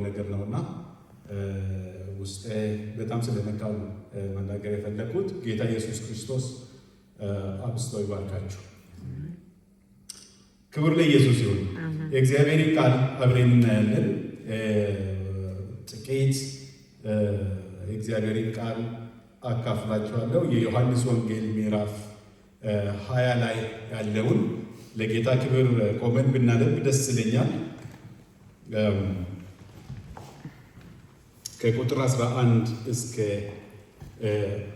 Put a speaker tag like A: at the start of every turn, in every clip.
A: ነገር ነውና ውስጤ በጣም ስለነካው ነው መናገር የፈለግኩት። ጌታ ኢየሱስ ክርስቶስ አብዝቶ ይባርካችሁ። ክብር ለኢየሱስ ይሁን። የእግዚአብሔርን ቃል አብረን እናያለን። ጥቂት የእግዚአብሔርን ቃል አካፍላችኋለሁ። የዮሐንስ ወንጌል ምዕራፍ 20 ላይ ያለውን ለጌታ ክብር ቆመን ብናነብ ደስ ይለኛል። ከቁጥር 11 እስከ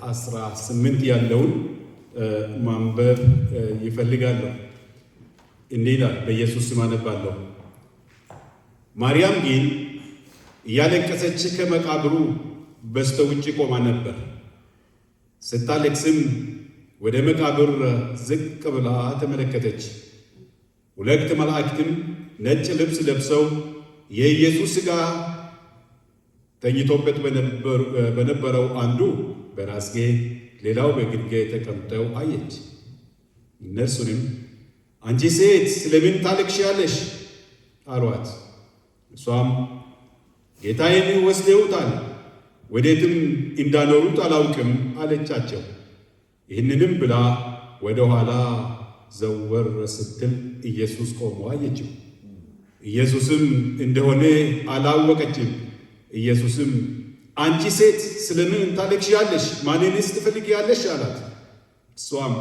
A: 18 ያለውን ማንበብ ይፈልጋለሁ። እንዲህ ይላል፣ በኢየሱስ ስም አነባለሁ። ማርያም ግን እያለቀሰች ከመቃብሩ በስተ ውጭ ቆማ ነበር። ስታለቅስም ወደ መቃብር ዝቅ ብላ ተመለከተች። ሁለት መላእክትም ነጭ ልብስ ለብሰው የኢየሱስ ሥጋ ተኝቶበት በነበረው አንዱ በራስጌ ሌላው በግርጌ ተቀምጠው አየች። እነርሱንም አንቺ ሴት ስለምን ታለቅሻለሽ? አሏት። እሷም ጌታዬን ወስደውታል፣ ወዴትም እንዳኖሩት አላውቅም አለቻቸው። ይህንንም ብላ ወደ ኋላ ዘወር ስትል ኢየሱስ ቆሞ አየችው። ኢየሱስም እንደሆነ አላወቀችም። ኢየሱስም አንቺ ሴት ስለምን ታለቅሻለሽ? ማንንስ ትፈልጊያለሽ? አላት። እሷም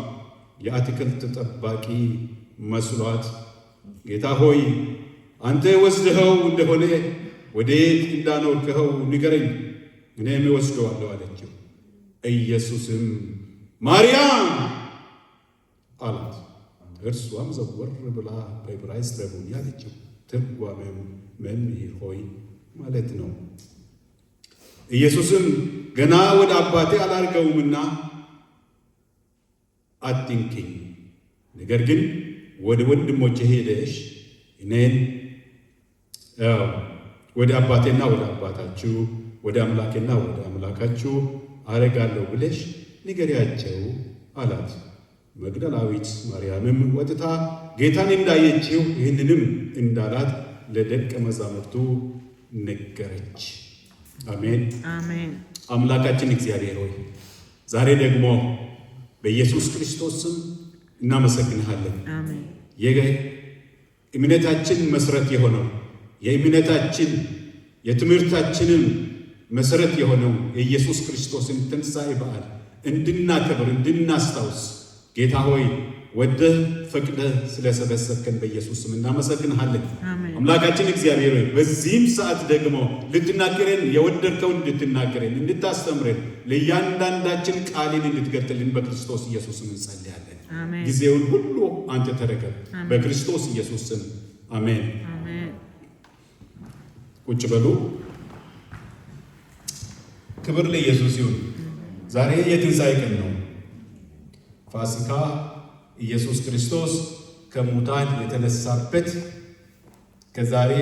A: የአትክልት ጠባቂ መስሏት ጌታ ሆይ አንተ ወስደኸው እንደሆነ ወዴት እንዳኖርከኸው ንገረኝ፣ እኔም እወስደዋለሁ አለችው። ኢየሱስም ማርያም አላት። እርሷም ዘወር ብላ በዕብራይስጥ ረቡኒ አለችው። ትርጓሜው መምህር ሆይ ማለት ነው። ኢየሱስም ገና ወደ አባቴ አላርገውምና አትንኪኝ፣ ነገር ግን ወደ ወንድሞቼ ሄደሽ እኔን ወደ አባቴና ወደ አባታችሁ ወደ አምላኬና ወደ አምላካችሁ አረጋለሁ ብለሽ ንገሪያቸው አላት። መግደላዊት ማርያምም ወጥታ ጌታን እንዳየችው ይህንንም እንዳላት ለደቀ መዛሙርቱ ነገረች። አሜን።
B: አሜን።
A: አምላካችን እግዚአብሔር ሆይ ዛሬ ደግሞ በኢየሱስ ክርስቶስ ስም እናመሰግንሃለን።
B: አሜን።
A: የእምነታችን መሰረት የሆነው የእምነታችን የትምህርታችንን መሰረት የሆነው የኢየሱስ ክርስቶስን ትንሣኤ በዓል እንድናከብር እንድናስታውስ ጌታ ሆይ ወደህ ፈቅደህ ስለሰበሰብከን በኢየሱስ ስም እናመሰግንሃለን።
B: አሜን።
A: አምላካችን እግዚአብሔር ሆይ በዚህም ሰዓት ደግሞ ልትናገረን የወደድከውን እንድትናገረን እንድታስተምረን ለእያንዳንዳችን ቃልን እንድትገልጥልን በክርስቶስ ኢየሱስ ስም እንጸልያለን።
B: አሜን።
A: ጊዜውን ሁሉ አንተ ተረከብ።
B: አሜን።
A: በክርስቶስ ኢየሱስ ስም አሜን።
B: አሜን።
A: ቁጭ በሉ። ክብር ለኢየሱስ ይሁን። ዛሬ የትንሣኤ ቀን ነው። ፋሲካ ኢየሱስ ክርስቶስ ከሙታን የተነሳበት ከዛሬ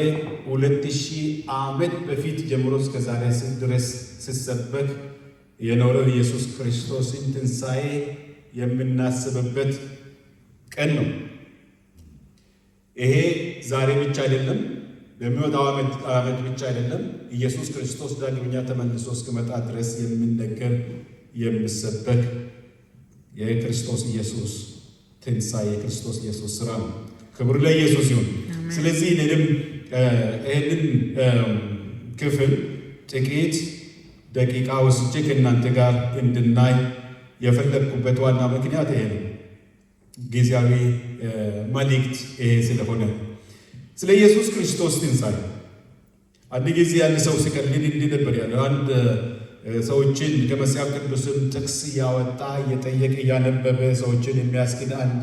A: 2000 ዓመት በፊት ጀምሮ እስከ ዛሬ ድረስ ሲሰበክ የኖረው ኢየሱስ ክርስቶስን ትንሣኤ የምናስብበት ቀን ነው። ይሄ ዛሬ ብቻ አይደለም፣ በሚወጣው ዓመት ብቻ አይደለም። ኢየሱስ ክርስቶስ ዳግመኛ ተመልሶ እስኪመጣ ድረስ የሚነገር የሚሰበክ የክርስቶስ ኢየሱስ ትንሣኤ የክርስቶስ ኢየሱስ ስራ ነው። ክብር ለኢየሱስ ይሁን። ስለዚህ እኔንም ይህንን ክፍል ጥቂት ደቂቃ ወስጄ ከእናንተ ጋር እንድናይ የፈለግኩበት ዋና ምክንያት ይሄ ነው። ጊዜያዊ መልእክት ይሄ ስለሆነ ስለ ኢየሱስ ክርስቶስ ትንሣኤ። አንድ ጊዜ አንድ ሰው ሲቀልድ እንዲህ ነበር ያለው። አንድ ሰዎችን ከመጽሐፍ ቅዱስም ጥቅስ እያወጣ እየጠየቀ እያነበበ ሰዎችን የሚያስክድ አንድ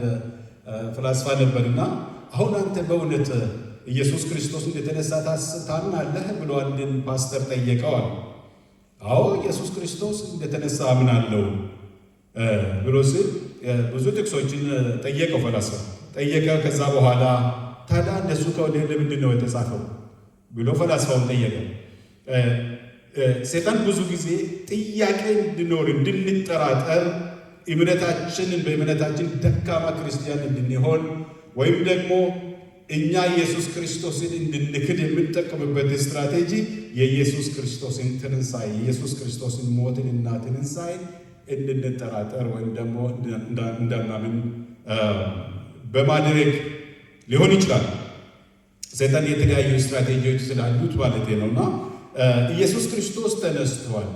A: ፍላስፋ ነበርና አሁን አንተ በእውነት ኢየሱስ ክርስቶስ እንደተነሳ ታምናለህ ብሎ አንድን ፓስተር ጠየቀዋል። አዎ ኢየሱስ ክርስቶስ እንደተነሳ አምናለሁ ብሎ ሲል ብዙ ጥቅሶችን ጠየቀው፣ ፈላስፋ ጠየቀ። ከዛ በኋላ ታዲያ እንደሱ ከሆነ ለምንድን ነው የተጻፈው ብሎ ፈላስፋውን ጠየቀ። ሰይጣን ብዙ ጊዜ ጥያቄ እንዲኖር እንድንጠራጠር፣ እምነታችንን በእምነታችን ደካማ ክርስቲያን እንድንሆን ወይም ደግሞ እኛ ኢየሱስ ክርስቶስን እንድንክድ የምንጠቀምበት ስትራቴጂ የኢየሱስ ክርስቶስን ትንሣኤ፣ የኢየሱስ ክርስቶስን ሞትን እና ትንሣኤን እንድንጠራጠር ወይም ደግሞ እንዳናምን በማድረግ ሊሆን ይችላል። ሰይጣን የተለያዩ ስትራቴጂዎች ስላሉት ማለት ነው። እና ኢየሱስ ክርስቶስ ተነስቷል።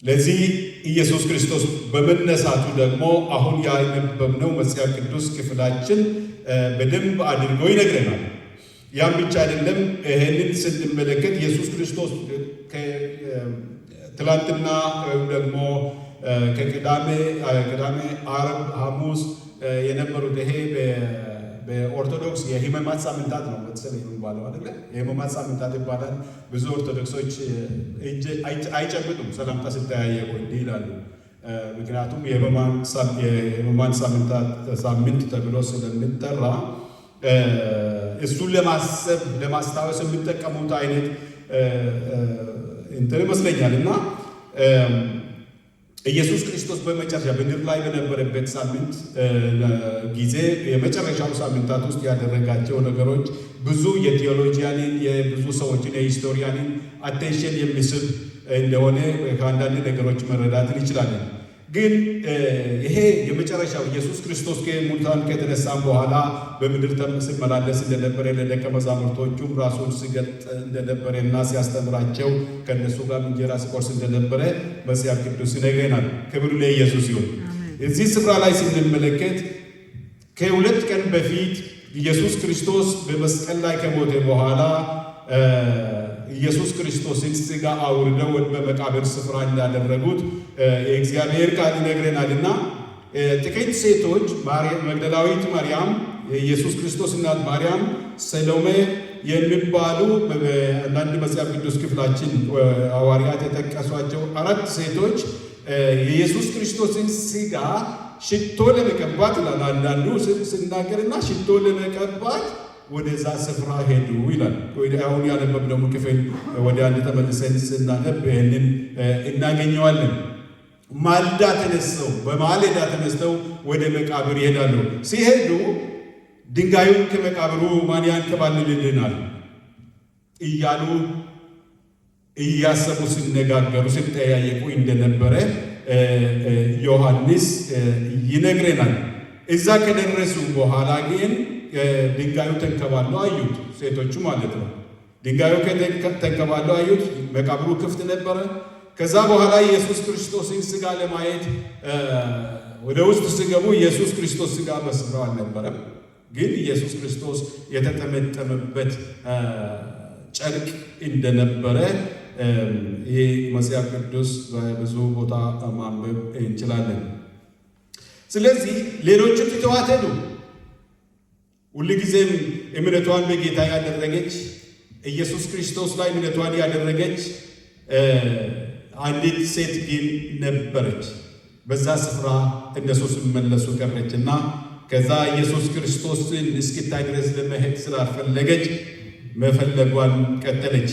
A: ለዚህ ኢየሱስ ክርስቶስ በመነሳቱ ደግሞ አሁን ያነበብነው መጽሐፍ ቅዱስ ክፍላችን በደንብ አድርጎ ይነግረናል። ያም ብቻ አይደለም። ይህንን ስንመለከት ኢየሱስ ክርስቶስ ትላንትና ወይም ደግሞ ከቅዳሜ ቅዳሜ፣ ዓርብ፣ ሐሙስ የነበሩት ይሄ በኦርቶዶክስ የሕማማት ሳምንታት ነው መሰለኝ የሚባለው አይደለ? የሕማማት ሳምንታት ይባላል። ብዙ ኦርቶዶክሶች እጅ አይጨብጡም፣ ሰላምታ ሲጠያየቁ እንዲህ ይላሉ። ምክንያቱም የሕማማት ሳምንት ተብሎ ስለሚጠራ እሱን ለማሰብ ለማስታወስ የሚጠቀሙት አይነት እንትን ይመስለኛል። እና ኢየሱስ ክርስቶስ በመጨረሻ በምድር ላይ በነበረበት ሳምንት ጊዜ የመጨረሻው ሳምንታት ውስጥ ያደረጋቸው ነገሮች ብዙ የ theologian ን፣ የብዙ ሰዎችን፣ የ historian ን attention የሚስብ እንደሆነ ከአንዳንድ ነገሮች መረዳት እንችላለን። ግን ይሄ የመጨረሻው ኢየሱስ ክርስቶስ ከሙታን ከተነሳም በኋላ በምድር ሲመላለስ እንደነበረ፣ ለደቀ መዛሙርቶቹም ራሱን ሲገልጥ እንደነበረ እና ሲያስተምራቸው ከእነሱ ጋር እንጀራ ሲቆርስ እንደነበረ መጽሐፍ ቅዱስ ይነግረናል። ክብር ለኢየሱስ ይሁን። እዚህ ስፍራ ላይ ስንመለከት ከ2 ቀን በፊት ኢየሱስ ክርስቶስ በመስቀል ላይ ከሞተ በኋላ ኢየሱስ ክርስቶስን ሥጋ አውርደው በመቃብር ስፍራ እንዳደረጉት የእግዚአብሔር ቃል ይነግረናልና ጥቂት ሴቶች፣ መግደላዊት ማርያም፣ የኢየሱስ ክርስቶስ እናት ማርያም፣ ሰሎሜ የሚባሉ፣ አንዳንድ መጽሐፍ ቅዱስ ክፍላችን ሐዋርያት የጠቀሷቸው አራት ሴቶች የኢየሱስ ክርስቶስን ሥጋ ሽቶ ለመቀባት ይላል አንዳንዱ ስናገርና ሽቶ ለመቀባት ወደዛ ስፍራ ሄዱ ይላል። አሁን ያነበብነው ክፍል ወደ አንድ ተመልሰን ስናነብ ይህንን እናገኘዋለን። ማልዳ ተነስተው በማለዳ ተነስተው ወደ መቃብር ይሄዳሉ። ሲሄዱ ድንጋዩን ከመቃብሩ ማን ያንከባልልልናል እያሉ እያሰቡ ሲነጋገሩ ሲጠያየቁ እንደነበረ ዮሐንስ ይነግረናል። እዛ ከደረሱ በኋላ ግን ድንጋዩ ተንከባሎ አዩት፣ ሴቶቹ ማለት ነው። ድንጋዩ ተንከባሎ አዩት። መቃብሩ ክፍት ነበረ። ከዛ በኋላ ኢየሱስ ክርስቶስን ሥጋ ለማየት ወደ ውስጥ ሲገቡ ኢየሱስ ክርስቶስ ሥጋ በስፍራው አልነበረም። ግን ኢየሱስ ክርስቶስ የተጠመጠመበት ጨርቅ እንደነበረ ይህ መጽሐፍ ቅዱስ በብዙ ቦታ ማንበብ እንችላለን። ስለዚህ ሌሎቹ ትተዋት ሄዱ። ሁልጊዜም እምነቷን በጌታ ያደረገች፣ ኢየሱስ ክርስቶስ ላይ እምነቷን ያደረገች አንዲት ሴት ግን ነበረች። በዛ ስፍራ እነሱ ሲመለሱ ቀረች እና ከዛ ኢየሱስ ክርስቶስን እስክታይ ድረስ ለመሄድ ስላልፈለገች መፈለጓን ቀጠለች።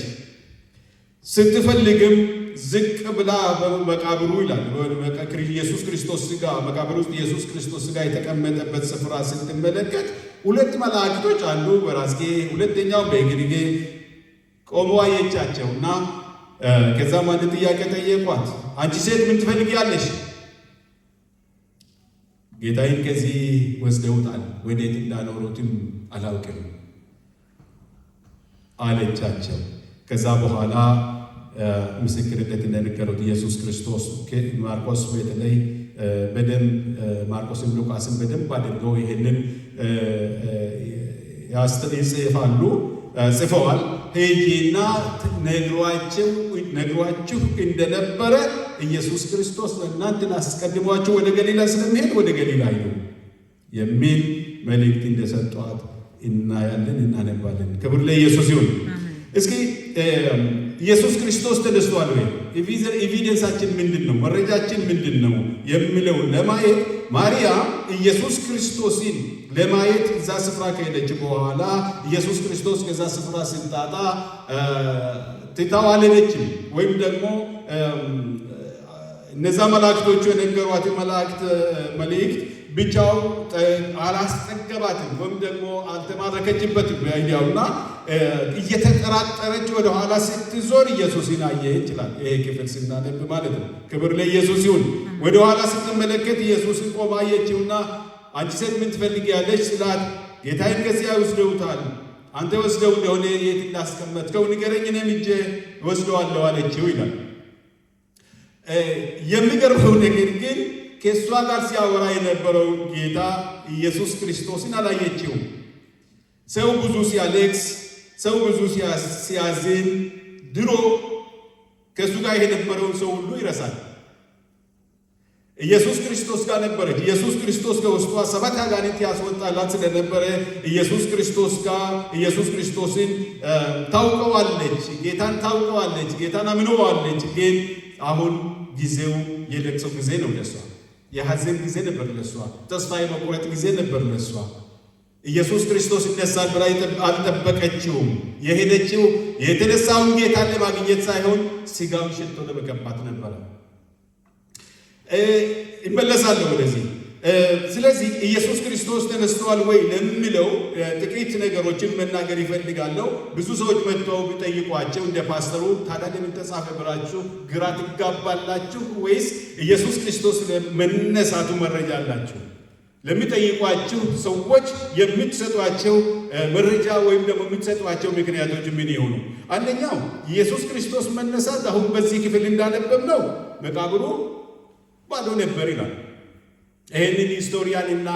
A: ስትፈልግም ዝቅ ብላ በመቃብሩ ይላል ኢየሱስ ክርስቶስ ሥጋ መቃብር ውስጥ ኢየሱስ ክርስቶስ ሥጋ የተቀመጠበት ስፍራ ስትመለከት ሁለት መላእክቶች፣ አንዱ በራስጌ ሁለተኛው በእግርጌ ቆመው አየቻቸው እና ከዛም አንድ ጥያቄ ጠየቋት። አንቺ ሴት ምን ትፈልጊያለሽ? ጌታዬን ከዚህ ወስደውታል፣ ወዴት እንዳኖሩትም አላውቅም አለቻቸው። ከዛ በኋላ ምስክርነት እንደነገሩት ኢየሱስ ክርስቶስ ማርቆስ በተለይ በደንብ ማርቆስም ሉቃስም በደንብ አድርገው ይህንን ይጽፋሉ፣ ጽፈዋል። ሂጂና ነግሯችሁ እንደነበረ ኢየሱስ ክርስቶስ እናንተን አስቀድሟችሁ ወደ ገሊላ ስለሚሄድ ወደ ገሊላ ሂዱ የሚል መልእክት እንደሰጧት እናያለን፣ እናነባለን። ክብር ለኢየሱስ ይሁን። እስኪ ኢየሱስ ክርስቶስ ተነስቷል ወይ፣ evidence ኣችን ምንድን ነው፣ መረጃችን ምንድን ነው የሚለው ለማየት ማርያም ኢየሱስ ክርስቶስን ለማየት እዛ ስፍራ ከሄደች በኋላ ኢየሱስ ክርስቶስ ከዛ ስፍራ ስታጣ ትታው አልሄደችም። ወይም ደግሞ እነዛ መላእክቶቹ የነገሯት መላእክት መልእክት ብቻው አላስጠገባትም ወይም ደግሞ አልተማረከችበትም በ idea ውና እየተጠራጠረች ወደኋላ ስትዞር ኢየሱስን አየች ይላል። ይሄ ክፍል ስናነብ ማለት ነው። ክብር ለኢየሱስ ይሁን። ወደኋላ ስትመለከት ኢየሱስን ቆማ አየችውና "አንቺ ሴት፣ ምን ትፈልጊያለሽ?" ስላት፣ "ጌታዬን ከዚያ ወስደውታል፣ አንተ ወስደው እንደሆነ የት እንዳስቀመጥከው ንገረኝ፣ እኔም ሄጄ እወስደዋለሁ" አለችው ይላል። የሚገርመው ነገር ግን ከእሷ ጋር ሲያወራ የነበረው ጌታ ኢየሱስ ክርስቶስን አላየችውም። ሰው ብዙ ሲያለቅስ፣ ሰው ብዙ ሲያዝን፣ ድሮ ከእሱ ጋር የነበረውን ሰው ሁሉ ይረሳል። ኢየሱስ ክርስቶስ ጋር ነበረች። ኢየሱስ ክርስቶስ ከውስጧ ሰባት አጋንንት ያስወጣላት ስለነበረ ኢየሱስ ክርስቶስ ጋር ኢየሱስ ክርስቶስን ታውቀዋለች፣ ጌታን ታውቀዋለች፣ ጌታን አምነዋለች። ግን አሁን ጊዜው የለቅሶ ጊዜ ነው ለሷ። የሐዘን ጊዜ ነበር ለሷ። ተስፋ የመቁረጥ ጊዜ ነበር ለሷ። ኢየሱስ ክርስቶስ ይነሳል ብላ አልጠበቀችውም። የሄደችው የተነሳውን ጌታን ለማግኘት ሳይሆን ስጋውን ሽቶ ለመቀባት ነበረ። እመለሳለሁ ወደዚህ። ስለዚህ ኢየሱስ ክርስቶስ ተነስቷል ወይ ለሚለው ጥቂት ነገሮችን መናገር እፈልጋለሁ። ብዙ ሰዎች መጥተው ቢጠይቋቸው እንደ ፓስተሩ "ታዲያ ለምን ተጻፈ?" ብላችሁ ግራ ትጋባላችሁ ወይስ ኢየሱስ ክርስቶስ ለመነሳቱ መረጃ አላችሁ? ለሚጠይቋችሁ ሰዎች የምትሰጧቸው መረጃ ወይም ደግሞ የምትሰጧቸው ምክንያቶች ምን ይሆኑ? አንደኛው ኢየሱስ ክርስቶስ መነሳት አሁን በዚህ ክፍል እንዳነበብነው መቃብሩ ባዶ ነበር ይላል። ይህንን historian እና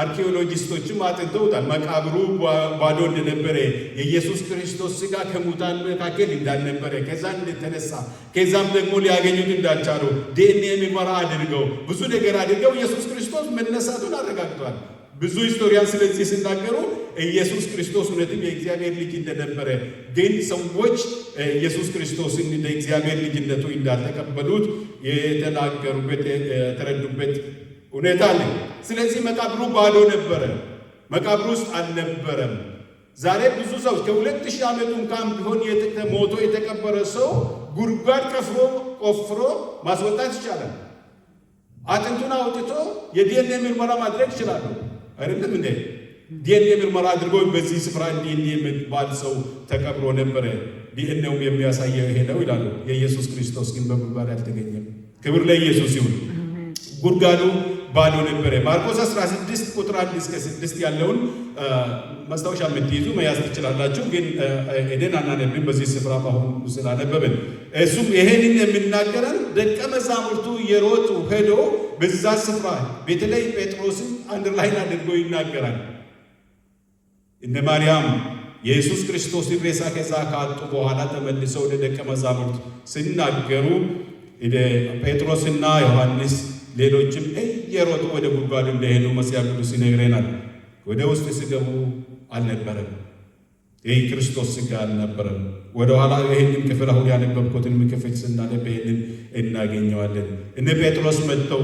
A: አርኪኦሎጂስቶችም አጥንተውታል። መቃብሩ ባዶ እንደነበረ፣ የኢየሱስ ክርስቶስ ሥጋ ከሙታን መካከል እንዳልነበረ፣ ከዛ እንደተነሳ፣ ከዛም ደግሞ ሊያገኙት እንዳልቻሉ ዲኤንኤ ምርመራ አድርገው፣ ብዙ ነገር አድርገው ኢየሱስ ክርስቶስ መነሳቱን አረጋግጠዋል። ብዙ historian ስለዚህ ሲናገሩ ኢየሱስ ክርስቶስ እውነትም የእግዚአብሔር ልጅ እንደነበረ፣ ግን ሰዎች ኢየሱስ ክርስቶስን እንደ እግዚአብሔር ልጅነቱ እንዳልተቀበሉት የተናገሩበት፣ የተረዱበት ሁኔታ አለ። ስለዚህ መቃብሩ ባዶ ነበረ፣ መቃብሩ ውስጥ አልነበረም። ዛሬ ብዙ ሰው ከ2000 ዓመቱ እንኳን ቢሆን ሞቶ የተቀበረ ሰው ጉድጓድ ቀፍሮ ቆፍሮ ማስወጣት ይቻላል። አጥንቱን አውጥቶ የዲኤንኤ ምርመራ ማድረግ ይችላሉ። አይደለም እንዴ? ዲኤንኤ ምርመራ አድርጎ በዚህ ስፍራ እንዲህ እንዲህ የሚባል ሰው ተቀብሮ ነበረ፣ ዲኤንኤውም የሚያሳየው ይሄ ነው ይላሉ። የኢየሱስ ክርስቶስ ግን በጉድጓድ አልተገኘም። ክብር ለኢየሱስ ይሁን። ጉድጓዱ ባዶ ነበረ። ማርቆስ 16 ቁጥር 1 እስከ 6 ያለውን ማስታወሻ የምትይዙ መያዝ ትችላላችሁ። ግን ሄደን አናነብም በዚህ ስፍራ አሁን ስላነበብን። እሱም ይሄንን የሚናገረን ደቀ መዛሙርቱ የሮጡ ሄዶ በዛ ስፍራ በተለይ ጴጥሮስን underline አድርጎ ይናገራል። እነ ማርያም የኢየሱስ ክርስቶስን ሬሳ ከዛ ካጡ በኋላ ተመልሰው ወደ ደቀ መዛሙርት ሲናገሩ ጴጥሮስና ዮሐንስ ሌሎችም እየሮጡ ወደ ጉድጓዱ እንደሄዱ መጽሐፍ ቅዱስ ይነግረናል። ወደ ውስጥ ሲገቡ አልነበረም። ይህ ክርስቶስ ሥጋ አልነበረም። ወደ ኋላ ይህንን ክፍል፣ አሁን ያነበብኩትን ክፍል ስናነብ ይህንን እናገኘዋለን። እነ ጴጥሮስ መጥተው፣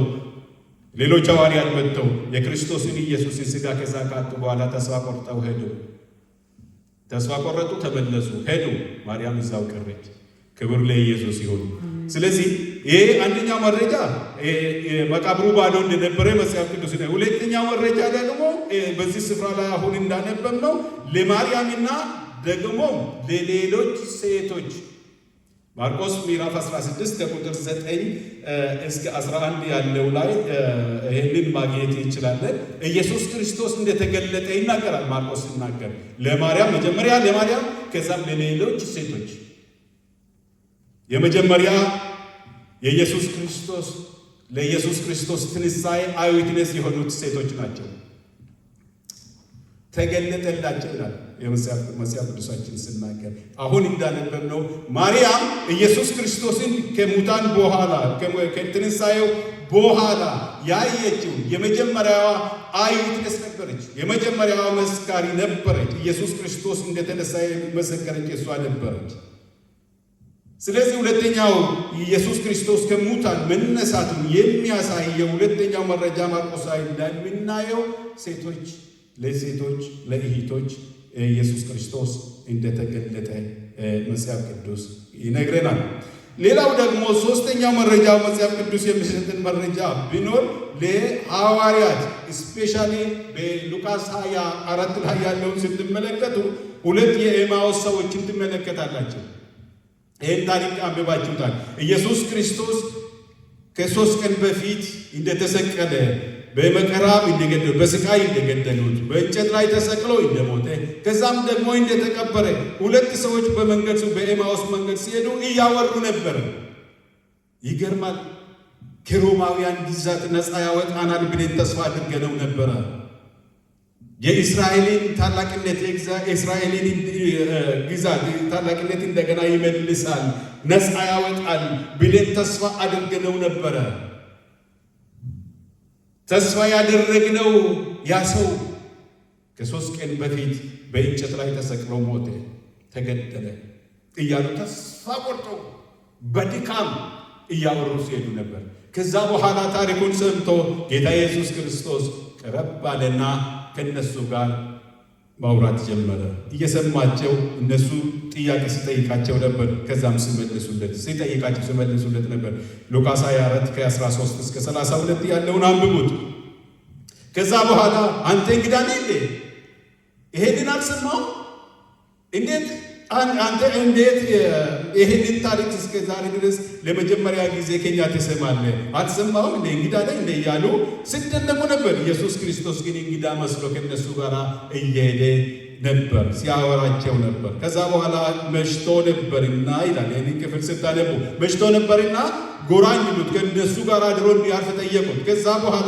A: ሌሎች ሐዋርያት መጥተው የክርስቶስን ኢየሱስን ሥጋ ከዛ ካጡ በኋላ ተስፋ ቆርጠው ሄዱ። ተስፋ ቆረጡ፣ ተመለሱ፣ ሄዱ። ማርያም እዛው ቀረች። ክብር ለኢየሱስ ይሁን። ስለዚህ ይሄ አንደኛው መረጃ መቃብሩ ባዶ እንደነበረ መጽሐፍ ቅዱስ ነው። ሁለተኛው መረጃ ደግሞ በዚህ ስፍራ ላይ አሁን እንዳነበብነው ለማርያምና ደግሞ ለሌሎች ሴቶች ማርቆስ ምዕራፍ 16 ከቁጥር 9 እስከ 11 ያለው ላይ ይህንን ማግኘት እንችላለን። ኢየሱስ ክርስቶስ እንደተገለጠ ይናገራል። ማርቆስ ሲናገር ለማርያም፣ መጀመሪያ ለማርያም፣ ከዛም ለሌሎች ሴቶች። የመጀመሪያ የኢየሱስ ክርስቶስ ለኢየሱስ ክርስቶስ ትንሣኤ eyewitness የሆኑት ሴቶች ናቸው። ተገለጠላቸው ይላል የመጽሐፍ ቅዱሳችን ስናገር። አሁን እንዳነበብነው ማርያም ኢየሱስ ክርስቶስን ከሙታን በኋላ፣ ከትንሣኤው በኋላ ያየችው የመጀመሪያዋ eyewitness ነበረች። የመጀመሪያዋ መስካሪ ነበረች። ኢየሱስ ክርስቶስ እንደተነሳ የመሰከረች እሷ ነበረች። ስለዚህ ሁለተኛው ኢየሱስ ክርስቶስ ከሙታን መነሳቱን የሚያሳየው ሁለተኛው መረጃ ማርቆስ ላይ እንደምናየው ሴቶች ለሴቶች፣ ለእህቶች ኢየሱስ ክርስቶስ እንደተገለጠ መጽሐፍ ቅዱስ ይነግረናል። ሌላው ደግሞ ሶስተኛው መረጃ፣ መጽሐፍ ቅዱስ የሚሰጥን መረጃ ቢኖር ለሐዋርያት especially በሉቃስ 24 ላይ ያለውን ስትመለከቱ ሁለት የኤማዎስ ሰዎችን ትመለከታላችሁ። ይህን ታሪክ አንብባችሁታል። ኢየሱስ ክርስቶስ ከ3 ቀን በፊት እንደተሰቀለ፣ በመከራም እንደገደሉት፣ በስቃይ እንደገደሉት፣ በእንጨት ላይ ተሰቅሎ እንደሞተ፣ ከዛም ደግሞ እንደተቀበረ ሁለት ሰዎች በመንገድ በኤማዎስ መንገድ ሲሄዱ እያወሩ ነበር። ይገርማል። ከሮማውያን ግዛት ነፃ ያወጣናል ብለን ተስፋ አድርገነው ነበረ። የእስራኤልን ታላቅነት፣ የእስራኤልን ግዛት ታላቅነት እንደገና ይመልሳል፣ ነፃ ያወጣል ብለን ተስፋ አድርገነው ነበረ። ተስፋ ያደረግነው ያ ሰው ከ3 ቀን በፊት በእንጨት ላይ ተሰቅሎ ሞተ፣ ተገደለ እያሉ ተስፋ ቆርጠው በድካም እያወሩ ሲሄዱ ነበር። ከዛ በኋላ ታሪኩን ሰምቶ ጌታ ኢየሱስ ክርስቶስ ቀረብ አለና ከእነሱ ጋር ማውራት ጀመረ። እየሰማቸው እነሱ ጥያቄ ሲጠይቃቸው ነበር። ከዛም ሲመልሱለት፣ ሲጠይቃቸው ሲመልሱለት ነበር። ሉቃስ 24 ከ13 እስከ 32 ያለውን አንብቡት። ከዛ በኋላ አንተ እንግዳ ነህ እንዴ? ይሄንን አልሰማሁም? እንዴት አንተ እንዴት ይሄንን ታሪክ እስከ ዛሬ ድረስ ለመጀመሪያ ጊዜ ከኛ ትሰማለህ? አልሰማሁም እንዴ? እንግዳ ነህ እንዴ? እያሉ ሲደነቁ ነበር። ኢየሱስ ክርስቶስ ግን እንግዳ መስሎ ከነሱ ጋር እየሄደ ነበር፣ ሲያወራቸው ነበር። ከዛ በኋላ መሽቶ ነበርና ይላል። ይህንን ክፍል ስታነቡ መሽቶ ነበርና ጎራ እንዲሉት ከእነሱ ጋር አድሮ እንዲያርፍ ጠየቁት። ከዛ በኋላ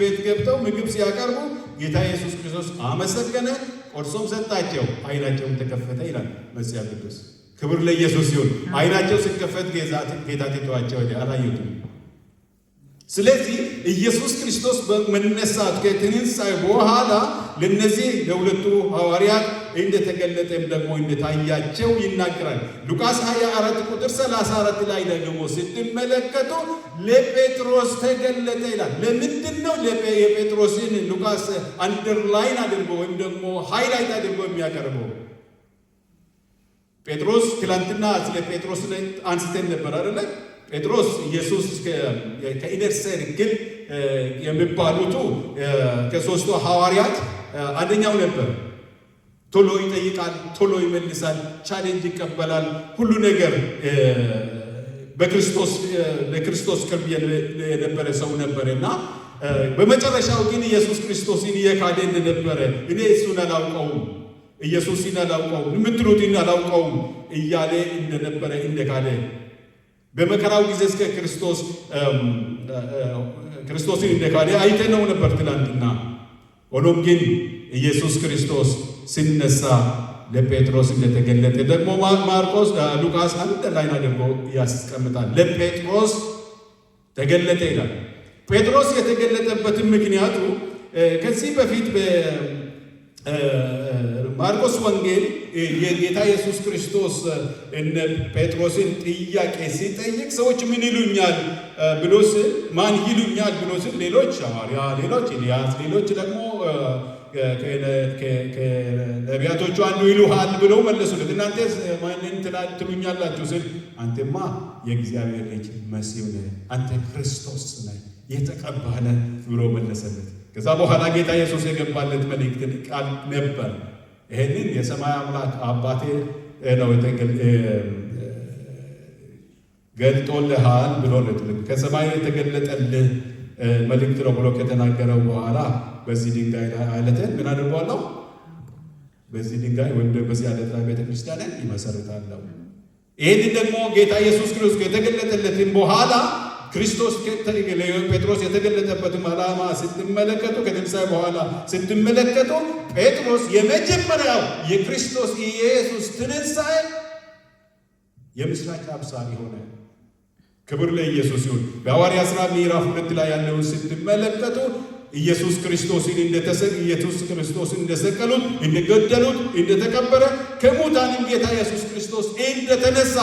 A: ቤት ገብተው ምግብ ሲያቀርቡ ጌታ ኢየሱስ ክርስቶስ አመሰገነ፣ ቆርሶም ሰጣቸው፣ ዓይናቸውም ተከፈተ ይላል መጽሐፍ ቅዱስ። ክብር ለኢየሱስ ይሁን። ዓይናቸው ሲከፈት ጌታ ትቷቸው ሄደ፣ አላዩትም። ስለዚህ ኢየሱስ ክርስቶስ በመነሳት ከትንሣኤ በኋላ ለነዚህ ለሁለቱ ሐዋርያት እንደተገለጠም ደግሞ እንደታያቸው ይናገራል። ሉቃስ 24 ቁጥር 34 ላይ ደግሞ ስትመለከቱ ለጴጥሮስ ተገለጠ ይላል። ለምንድን ነው የጴጥሮስን ሉቃስ underline አድርጎ ወይም ደግሞ highlight አድርጎ የሚያቀርበው? ጴጥሮስ፣ ትላንትና ስለ ጴጥሮስ አንስተን ነበር አይደለ? ጴጥሮስ ኢየሱስ ከ inner circle የሚባሉቱ ከሶስቱ ሐዋርያት አንደኛው ነበር። ቶሎ ይጠይቃል፣ ቶሎ ይመልሳል፣ challenge ይቀበላል። ሁሉ ነገር በክርስቶስ ለክርስቶስ ቅርብ የነበረ ሰው ነበር እና በመጨረሻው ግን ኢየሱስ ክርስቶስን እየካደ እንደነበረ፣ እኔ እሱን አላውቀውም፣ ኢየሱስን አላውቀውም፣ የምትሉትን አላውቀውም እያለ እንደነበረ፣ እንደካደ፣ በመከራው ጊዜ እስከ ክርስቶስን እንደካደ አይተነው ነበር ትላንትና። ሆኖም ግን ኢየሱስ ክርስቶስ ሲነሳ ለጴጥሮስ እንደተገለጠ ደግሞ ማርቆስ ሉቃስ underline አድርጎ ያስቀምጣል። ለጴጥሮስ ተገለጠ ይላል። ጴጥሮስ የተገለጠበትን ምክንያቱ ከዚህ በፊት በማርቆስ ወንጌል የጌታ ኢየሱስ ክርስቶስ እነ ጴጥሮስን ጥያቄ ሲጠይቅ ሰዎች ምን ይሉኛል ብሎ ስል፣ ማን ይሉኛል ብሎ ስል፣ ሌሎች ሐዋርያ፣ ሌሎች ኤልያስ፣ ሌሎች ደግሞ ከነቢያቶቹ አንዱ ይሉሃል ብለው መለሱለት። እናንተ ማንን ትሉኛላችሁ ስል፣ አንተማ የእግዚአብሔር ልጅ መሲሁ ነህ፣ አንተ ክርስቶስ ነህ፣ የተቀባህ ነህ ብሎ መለሰለት። ከዛ በኋላ ጌታ ኢየሱስ የገባለት መልእክት ቃል ነበር። ይሄንን የሰማይ አምላክ አባቴ ነው ገልጦልሃል ብሎ፣ ከሰማይ የተገለጠልህ መልእክት ነው ብሎ ከተናገረው በኋላ በዚህ ድንጋይ ላይ አለትን ምን አድርጓለሁ? በዚህ ድንጋይ ወይም በዚህ አለት ላይ ቤተክርስቲያንን ይመሰርታለሁ። ይህንን ደግሞ ጌታ ኢየሱስ ክርስቶስ ከተገለጠለትን በኋላ፣ ክርስቶስ ጴጥሮስ የተገለጠበትን ዓላማ ስትመለከቱ፣ ከትንሣኤ በኋላ ስትመለከቱ፣ ጴጥሮስ የመጀመሪያው የክርስቶስ ኢየሱስ ትንሣኤ የምስራች አብሳሪ ሆነ። ክብር ለኢየሱስ ይሁን። በሐዋርያት ሥራ ምዕራፍ 2 ላይ ያለውን ስትመለከቱ ኢየሱስ ክርስቶስን እንደሰቀሉት፣ እንደገደሉት፣ እንደተቀበረ፣ ከሙታንም ጌታ ኢየሱስ ክርስቶስ እንደተነሳ፣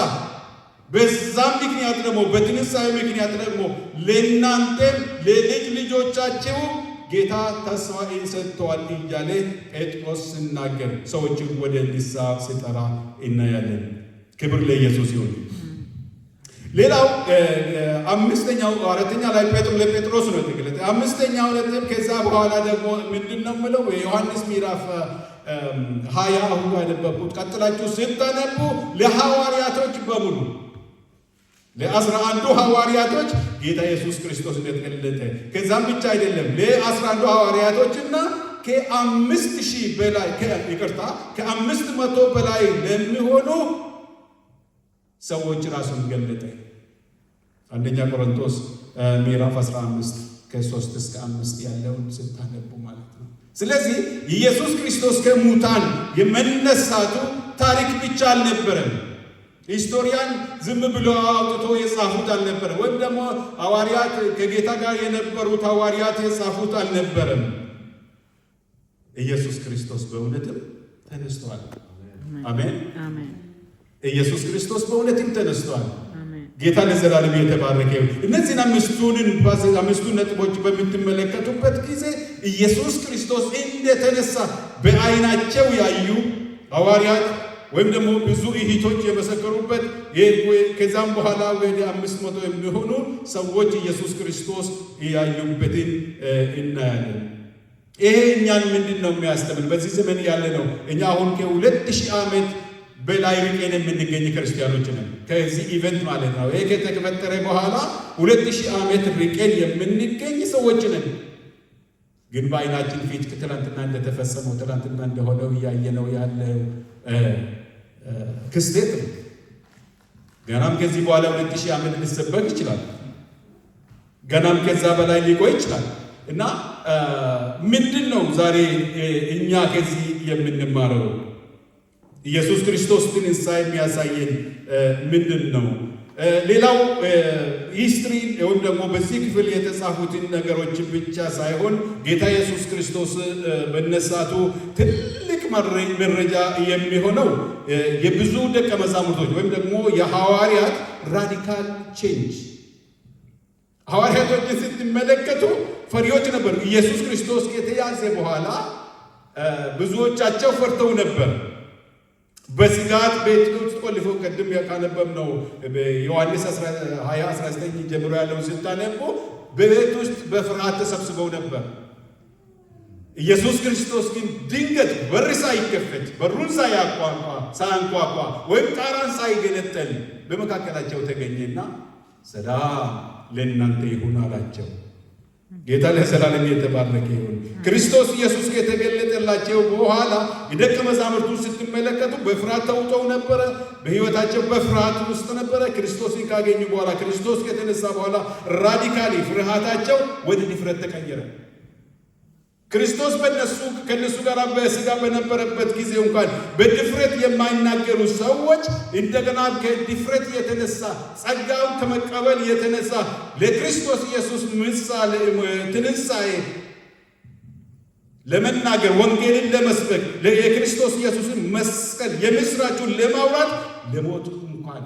A: በዛም ምክንያት ደግሞ በትንሣኤ ምክንያት ደግሞ ለእናንተም ለልጅ ልጆቻችሁ ጌታ ተስፋ ሰጥተዋል እያለ ጴጥሮስ ሲናገር ሰዎችን ወደ ንስሐ ሲጠራ እናያለን። ክብር ለኢየሱስ ይሁን። ሌላው አምስተኛው፣ አራተኛ ላይ ለጴጥሮስ ነው የተገለጠ። አምስተኛው ነጥብ ከዛ በኋላ ደግሞ ምንድን ነው የምለው? የዮሐንስ ምዕራፍ 20 አሁን ያነበብኩት ቀጥላችሁ ስታነቡ ለሐዋርያቶች በሙሉ፣ ለ11ዱ ሐዋርያቶች ጌታ ኢየሱስ ክርስቶስ እንደተገለጠ፣ ከዛም ብቻ አይደለም፣ ለ11ዱ ሐዋርያቶችና ከ5,000 በላይ፣ ይቅርታ፣ ከ500 በላይ ለሚሆኑ ሰዎች ራሱን ገለጠ። አንደኛ ቆሮንቶስ ምዕራፍ 15 ከ3 እስከ 5 ያለውን ስታነቡ ማለት ነው። ስለዚህ ኢየሱስ ክርስቶስ ከሙታን የመነሳቱ ታሪክ ብቻ አልነበረም። Historian ዝም ብሎ አውጥቶ የጻፉት አልነበረም። ወይም ደግሞ ሐዋርያት፣ ከጌታ ጋር የነበሩት ሐዋርያት የጻፉት አልነበረም። ኢየሱስ ክርስቶስ በእውነትም ተነስቷል። አሜን። ኢየሱስ ክርስቶስ በእውነትም ተነስቷል። ጌታ ለዘላለም የተባረከ ይሁን። እነዚህን አምስቱን ነጥቦች በምትመለከቱበት ጊዜ ኢየሱስ ክርስቶስ እንደተነሳ በዓይናቸው ያዩ ሐዋርያት ወይም ደግሞ ብዙ እህቶች የመሰከሩበት፣ ከዛም በኋላ ወደ 500 የሚሆኑ ሰዎች ኢየሱስ ክርስቶስ ያዩበትን እናያለን። ይሄ እኛን ምንድን ነው የሚያስተምር? በዚህ ዘመን ያለ ነው። እኛ አሁን ከ2000 ዓመት በላይ ርቀን የምንገኝ ክርስቲያኖች ነን። ከዚህ event ማለት ነው። ይሄ ከተፈጠረ በኋላ 2000 ዓመት ርቀን የምንገኝ ሰዎች ነን። ግን በዓይናችን ፊት ትላንትና እንደተፈጸመው፣ ትላንትና እንደሆነው እያየነው ያለው ክስተት ነው። ገናም ከዚህ በኋላ 2000 ዓመት ሊሰበክ ይችላል። ገናም ከዛ በላይ ሊቆይ ይችላል። እና ምንድን ነው ዛሬ እኛ ከዚህ የምንማረው? ኢየሱስ ክርስቶስ ትንሣኤ የሚያሳየን ምንድን ነው? ሌላው history ወይም ደግሞ በዚህ ክፍል የተጻፉትን ነገሮች ብቻ ሳይሆን ጌታ ኢየሱስ ክርስቶስ መነሳቱ ትልቅ መረጃ የሚሆነው የብዙ ደቀ መዛሙርቶች ወይም ደግሞ የሐዋርያት radical change። ሐዋርያቶችን ስትመለከቱ ፈሪዎች ነበሩ። ኢየሱስ ክርስቶስ ከተያዘ በኋላ ብዙዎቻቸው ፈርተው ነበር። በስጋት ቤት ውስጥ ቆልፈው፣ ቅድም ካነበብነው ዮሐንስ 20 19 ጀምሮ ያለውን ስታነቡ በቤት ውስጥ በፍርሃት ተሰብስበው ነበር። ኢየሱስ ክርስቶስ ግን ድንገት በር ሳይከፈት፣ በሩን ሳያንኳኳ ወይም ጣራን ሳይገነጠል በመካከላቸው ተገኘና "ሰላም ለእናንተ ይሁን" አላቸው። ጌታ ለዘላለም የተባረከ ይሁን። ክርስቶስ ኢየሱስ ከተገለጠላቸው በኋላ የደቀ መዛሙርቱ ስትመለከቱ በፍርሃት ተውጠው ነበረ። በሕይወታቸው በፍርሃት ውስጥ ነበረ። ክርስቶስን ካገኙ በኋላ፣ ክርስቶስ ከተነሳ በኋላ radically ፍርሃታቸው ወደ ድፍረት ተቀየረ። ክርስቶስ ከነሱ ጋር በስጋ በነበረበት ጊዜ እንኳን በድፍረት የማይናገሩ ሰዎች እንደገና ከድፍረት የተነሳ፣ ጸጋውን ከመቀበል የተነሳ ለክርስቶስ ኢየሱስ ምሳሌ ትንሣኤ ለመናገር፣ ወንጌልን ለመስበክ፣ የክርስቶስ ኢየሱስን መስቀል የምስራቹን ለማውራት ለሞት እንኳን፣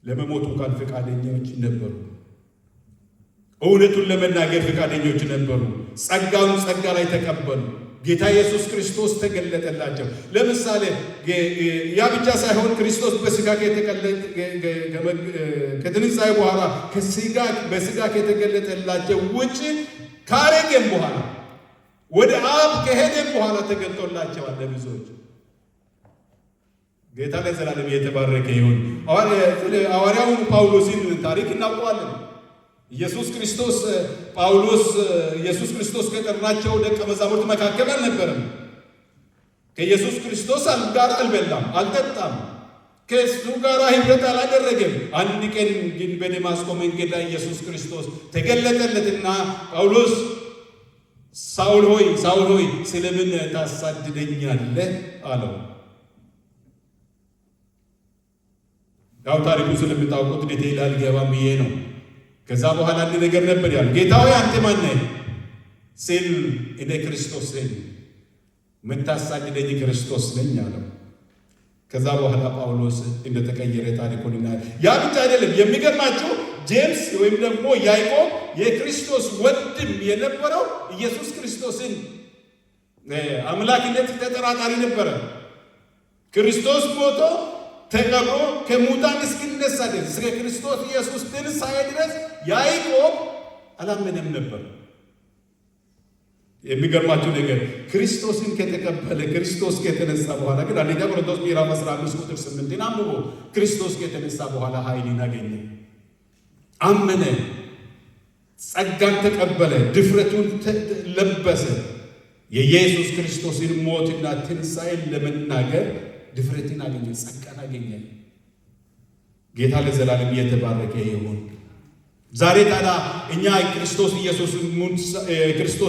A: ለመሞት እንኳን ፈቃደኞች ነበሩ። እውነቱን ለመናገር ፈቃደኞች ነበሩ። ጸጋውን ጸጋ ላይ ተቀበሉ። ጌታ ኢየሱስ ክርስቶስ ተገለጠላቸው። ለምሳሌ ያ ብቻ ሳይሆን ክርስቶስ በስጋ ከትንሣኤ በኋላ በስጋ ከተገለጠላቸው ውጭ ካረገም በኋላ፣ ወደ አብ ከሄደም በኋላ ተገልጦላቸዋል ለብዙዎች። ጌታ ለዘላለም የተባረከ ይሁን። ሐዋርያውን ጳውሎስን ታሪክ እናውቀዋለን። ኢየሱስ ክርስቶስ ጳውሎስ ኢየሱስ ክርስቶስ ከጠራቸው ደቀ መዛሙርት መካከል አልነበረም። ከኢየሱስ ክርስቶስ ጋር አልበላም፣ አልጠጣም፣ ከእሱ ጋር ኅብረት አላደረገም። አንድ ቀን ግን በደማስቆ መንገድ ላይ ኢየሱስ ክርስቶስ ተገለጠለትና "ጳውሎስ፣ ሳውል ሆይ፣ ሳውል ሆይ፣ ስለምን ታሳድደኛለህ?" አለው። ያው ታሪኩ ስለምታውቁት detail አልገባም ብዬ ነው። ከዛ በኋላ አንድ ነገር ነበር ያለው። "ጌታ ሆይ፣ አንተ ማን ነህ?" ሲል "እኔ ክርስቶስ ነኝ፣ የምታሳድደኝ ክርስቶስ ነኝ" አለው። ከዛ በኋላ ጳውሎስ እንደተቀየረ ታሪኩን እናያለን። ያ ብቻ አይደለም። የሚገርማችሁ ጄምስ ወይም ደግሞ ያዕቆብ የክርስቶስ ወንድም የነበረው ኢየሱስ ክርስቶስን አምላክነት ተጠራጣሪ ነበረ። ክርስቶስ ሞቶ ተቀብሮ ከሙታን እስኪነሳ ድረስ፣ እስከ ክርስቶስ ኢየሱስ ትንሣኤ ድረስ ያዕቆብ አላመነም ነበር። የሚገርማችሁ ነገር ክርስቶስን ከተቀበለ፣ ክርስቶስ ከተነሳ በኋላ ግን፣ አንደኛ ቆሮንቶስ ምዕራፍ 15 ቁጥር 8 አንብቦ፣ ክርስቶስ ከተነሳ በኋላ ኃይልን አገኘ፣ አመነ፣ ጸጋን ተቀበለ፣ ድፍረቱን ለበሰ። የኢየሱስ ክርስቶስን ሞትና ትንሣኤን ለመናገር ድፍረትን አገኘ፣ ጸጋን አገኘ። ጌታ ለዘላለም እየተባረከ ይሁን። ዛሬ ታዲያ እኛ ክርስቶስ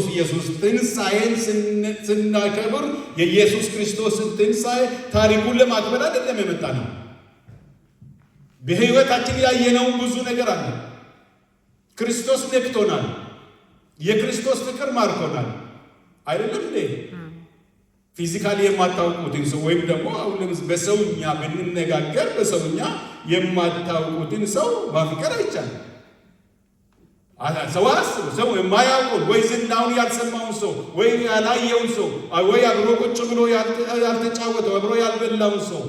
A: ኢየሱስ ትንሣኤን ስናከብር የኢየሱስ ክርስቶስን ትንሣኤ ታሪኩን ለማክበር አይደለም የመጣነው። በሕይወታችን ያየነው ብዙ ነገር አለ። ክርስቶስ ነክቶናል። የክርስቶስ ፍቅር ማርኮናል። አይደለም እንዴ? Physically የማታውቁትን ሰው ወይም ደግሞ አሁን በሰውኛ ብንነጋገር በሰውኛ የማታውቁትን ሰው ማፍቀር አይቻልም። ሰው አስቡ፣ ሰው የማያውቀውን ወይ ዝናውን ያልሰማውን ሰው ወይ ያላየውን ሰው ወይ አብሮ ቁጭ ብሎ ያልተጫወተው፣ አብሮ ያልበላውን ሰው፣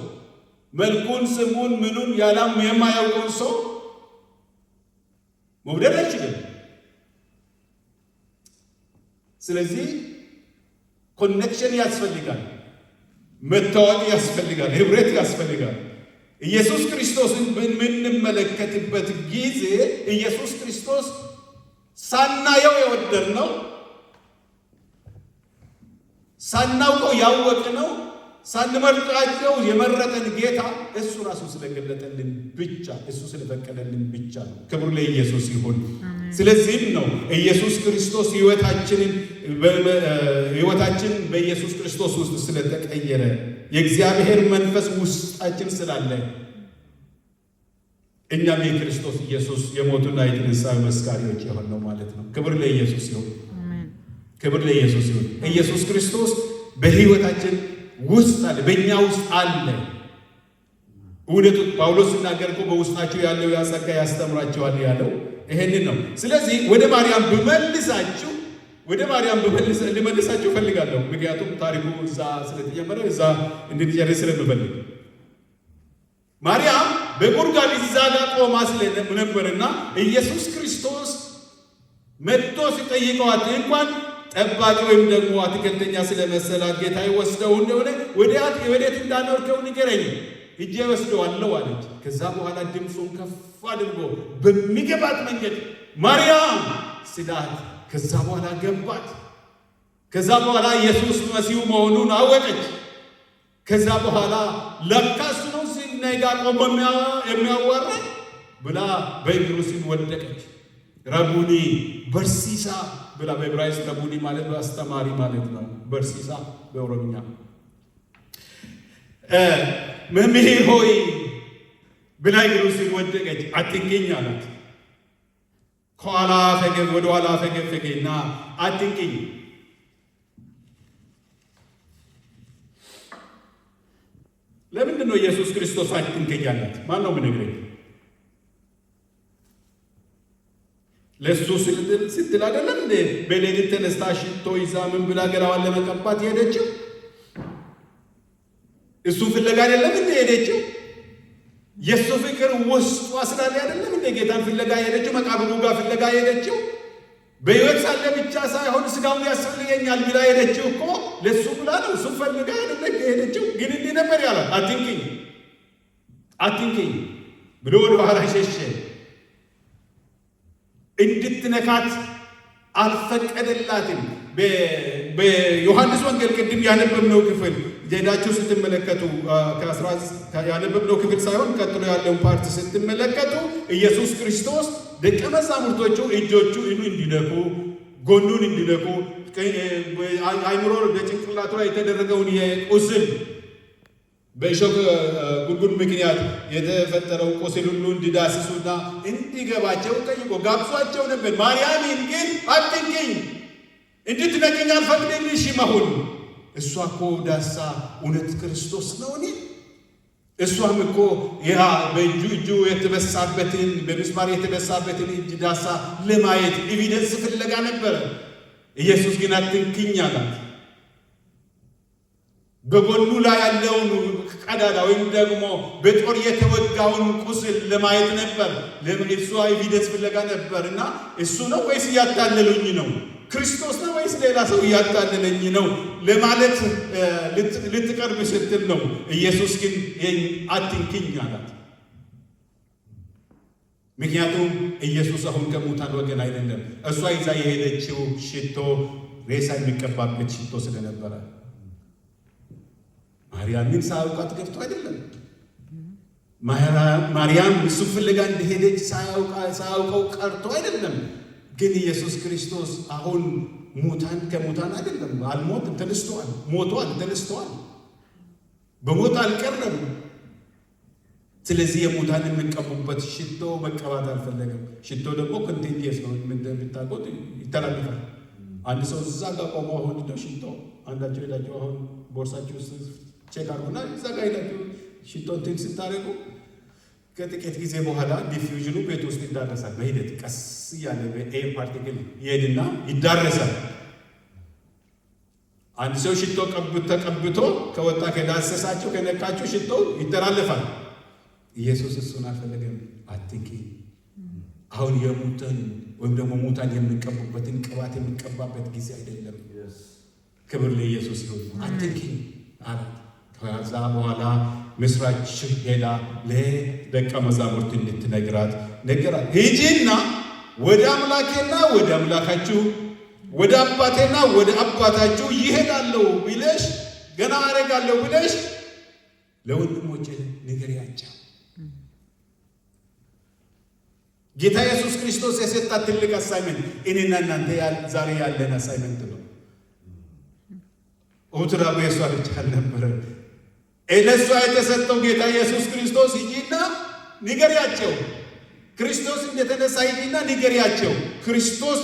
A: መልኩን፣ ስሙን፣ ምኑን ያላም የማያውቀውን ሰው መውደድ አይችልም። ስለዚህ connection ያስፈልጋል፣ መታወቅ ያስፈልጋል፣ ህብረት ያስፈልጋል። ኢየሱስ ክርስቶስን በምንመለከትበት ጊዜ ኢየሱስ ክርስቶስ ሳናየው የወደድነው፣ ሳናውቀው ያወቅነው፣ ሳንመርጣቸው የመረጠን ጌታ እሱ ራሱ ስለገለጠልን ብቻ፣ እሱ ስለፈቀደልን ብቻ ነው። ክብር ለኢየሱስ ይሁን። ስለዚህም ነው ኢየሱስ ክርስቶስ ህይወታችን በኢየሱስ ክርስቶስ ውስጥ ስለተቀየረ፣ የእግዚአብሔር መንፈስ ውስጣችን ስላለ እኛም የክርስቶስ ኢየሱስ የሞቱና የትንሣኤው መስካሪዎች የሆንነው ማለት ነው። ክብር ለኢየሱስ ይሁን። ክብር ለኢየሱስ ይሁን። ኢየሱስ ክርስቶስ በህይወታችን ውስጥ አለ፣ በእኛ ውስጥ አለ። እውነቱ ጳውሎስ ሲናገር እኮ በውስጣችሁ ያለው ያ ጸጋ ያስተምራችኋል ያለው ይሄንን ነው። ስለዚህ ወደ ማርያም ልመልሳችሁ እፈልጋለሁ። ምክንያቱም ታሪኩ እዛ ስለተጀመረ እዛ እንድንጨርስ ስለምፈልግ፣ ማርያም በጉድጓድ እዛ ጋር ቆማ ስለነበርና ኢየሱስ ክርስቶስ መጥቶ ሲጠይቀዋት እንኳን ጠባቂ ወይም ደግሞ አትክልተኛ ስለመሰላት ጌታ ወስደው እንደሆነ ወዴት እንዳኖርከው ንገረኝ፣ ሄጄ ወስደዋለሁ አለች። ከዛ በኋላ ድምፁን ከፍ አድርጎ በሚገባት መንገድ ማርያም ሲላት ከዛ በኋላ ገባት። ከዛ በኋላ ኢየሱስ መሲሁ መሆኑን አወቀች። ከዛ በኋላ ለካ እሱ ነው እኔ ጋር ቆሞ የሚያዋራኝ ብላ በእግሩ ስር ወደቀች። ረቡኒ፣ barsiisaa ብላ፣ በዕብራይስጥ ረቡኒ ማለት አስተማሪ ማለት ነው። Barsiisaa በኦሮምኛ፣ መምህር ሆይ ብላ እግሩ ስር ወደቀች። አትንኪኝ አላት። ከኋላ ፈገግ ወደ ኋላ ፈገፈገና አትንኪኝ። ለምንድን ነው ኢየሱስ ክርስቶስ አትንኪኝ ያላት? ማን ነው የሚነግረኝ? ለእሱ ስትል አይደለም እንዴ በሌሊት ተነስታ ሽቶ ይዛ ምን ብላ ገላዋን ለመቀባት የሄደችው? እሱን ፍለጋ አይደለም እንዴ የሄደችው? የእሱ ፍቅር ውስጧ ስላለ አይደለም እንዴ ጌታን ፍለጋ የሄደችው? መቃብሩ ጋር ፍለጋ የሄደችው? በሕይወት ሳለ ብቻ ሳይሆን ስጋውን ያስፈልገኛል ብላ የሄደችው እኮ ለእሱ ብላ ነው። እሱ ፈልጋ አይደለም የሄደችው። ግን እንዲህ ነበር ያላት፣ አትንኪኝ፣ አትንኪኝ ብሎ ወደ ኋላ ሸሸ። እንድትነካት አልፈቀደላትም። በዮሐንስ ወንጌል ቅድም ያነበብነው ክፍል ሄዳችሁ ስትመለከቱ፣ ያነበብነው ክፍል ሳይሆን ቀጥሎ ያለውን part ስትመለከቱ፣ ኢየሱስ ክርስቶስ ደቀ መዛሙርቶቹ እጆቹ እንዲነኩ፣ ጎኑን እንዲነኩ፣ አይምሮ በጭንቅላቱ ላይ የተደረገውን የቁስል፣ በእሾህ ጉድጉድ ምክንያት የተፈጠረው ቁስል ሁሉ እንዲዳስሱና እንዲገባቸው ጠይቆ ጋብዟቸው ነበር። ማርያምን ግን አትንኪኝ፣ እንድትነኪኝ አልፈቅድልሽም አሁን። እሷ እኮ ዳሳ እውነት ክርስቶስ ነው እኔ እሷም እኮ ያ በእጁ እጁ የተበሳበትን፣ በምስማር የተበሳበትን እጅ ዳሳ ለማየት evidence ፍለጋ ነበረ። ኢየሱስ ግን አትንኪኝ አላት። በጎኑ ላይ ያለውን ቀዳዳ ወይም ደግሞ በጦር የተወጋውን ቁስል ለማየት ነበር። እሷ evidence ፍለጋ ነበር እና እሱ ነው ወይስ እያታለሉኝ ነው? ክርስቶስ ነው ወይስ ሌላ ሰው እያታለለኝ ነው ለማለት ልትቀርብ ስትል ነው። ኢየሱስ ግን አትንኪኝ አላት። ምክንያቱም ኢየሱስ አሁን ከሙታን ወገን አይደለም። እሷ ይዛ የሄደችው ሽቶ ሬሳ የሚቀባበት ሽቶ ስለነበረ ማርያምን ሳያውቃት ገብቶ አይደለም። ማርያም እሱ ፍለጋ እንደሄደች ሳያውቀው ቀርቶ አይደለም። ግን ኢየሱስ ክርስቶስ አሁን ሙታን ከሙታን አይደለም፣ አልሞትም፣ ተነስተዋል። ሞቷል፣ ተነስተዋል። በሞት አልቀረም። ስለዚህ የሙታን የሚቀቡበት ሽቶ መቀባት አልፈለገም። ሽቶ ደግሞ contagious ነው፣ እንደምታውቁት ይተላለፋል። አንድ ሰው እዛ ጋር ቆሞ አሁን እንደው ሽቶ አንዳቸው ሄዳችሁ አሁን ቦርሳችሁ ውስጥ check አድርጉና እዛ ጋር ሄዳችሁ ሽቶ እንትን ስታደርጉ ከጥቂት ጊዜ በኋላ diffusion ኑ ቤት ውስጥ ይዳረሳል። በሂደት ቀስ እያለ በ air particle ይሄድና ይዳረሳል። አንድ ሰው ሽቶ ተቀብቶ ከወጣ፣ ከዳሰሳችሁ፣ ከነካችሁ ሽቶ ይተላለፋል። ኢየሱስ እሱን አልፈለገም። አትንኪ። አሁን የሙትን ወይም ደግሞ ሙታን የሚቀቡበትን ቅባት የሚቀባበት ጊዜ አይደለም። ክብር ለኢየሱስ ይሁን። አትንኪኝ አላት። ከዛ በኋላ ምስራች ሄዳ ለደቀ መዛሙርት እንድትነግራት ነገራት። ሂጂና ወደ አምላኬና ወደ አምላካችሁ፣ ወደ አባቴና ወደ አባታችሁ ይሄዳለሁ ብለሽ፣ ገና አደርጋለሁ ብለሽ ለወንድሞቼ ንገሪያቸው። ጌታ ኢየሱስ ክርስቶስ የሰጣት ትልቅ assignment እኔና እናንተ ዛሬ ያለን assignment ነው። ኦትራቡ የሷ ብቻ አልነበረም። ለእሷ የተሰጠው ጌታ ኢየሱስ ክርስቶስ ሂጂና ንገሪያቸው፣ ክርስቶስ እንደተነሳ ሂጂና ንገሪያቸው፣ ክርስቶስ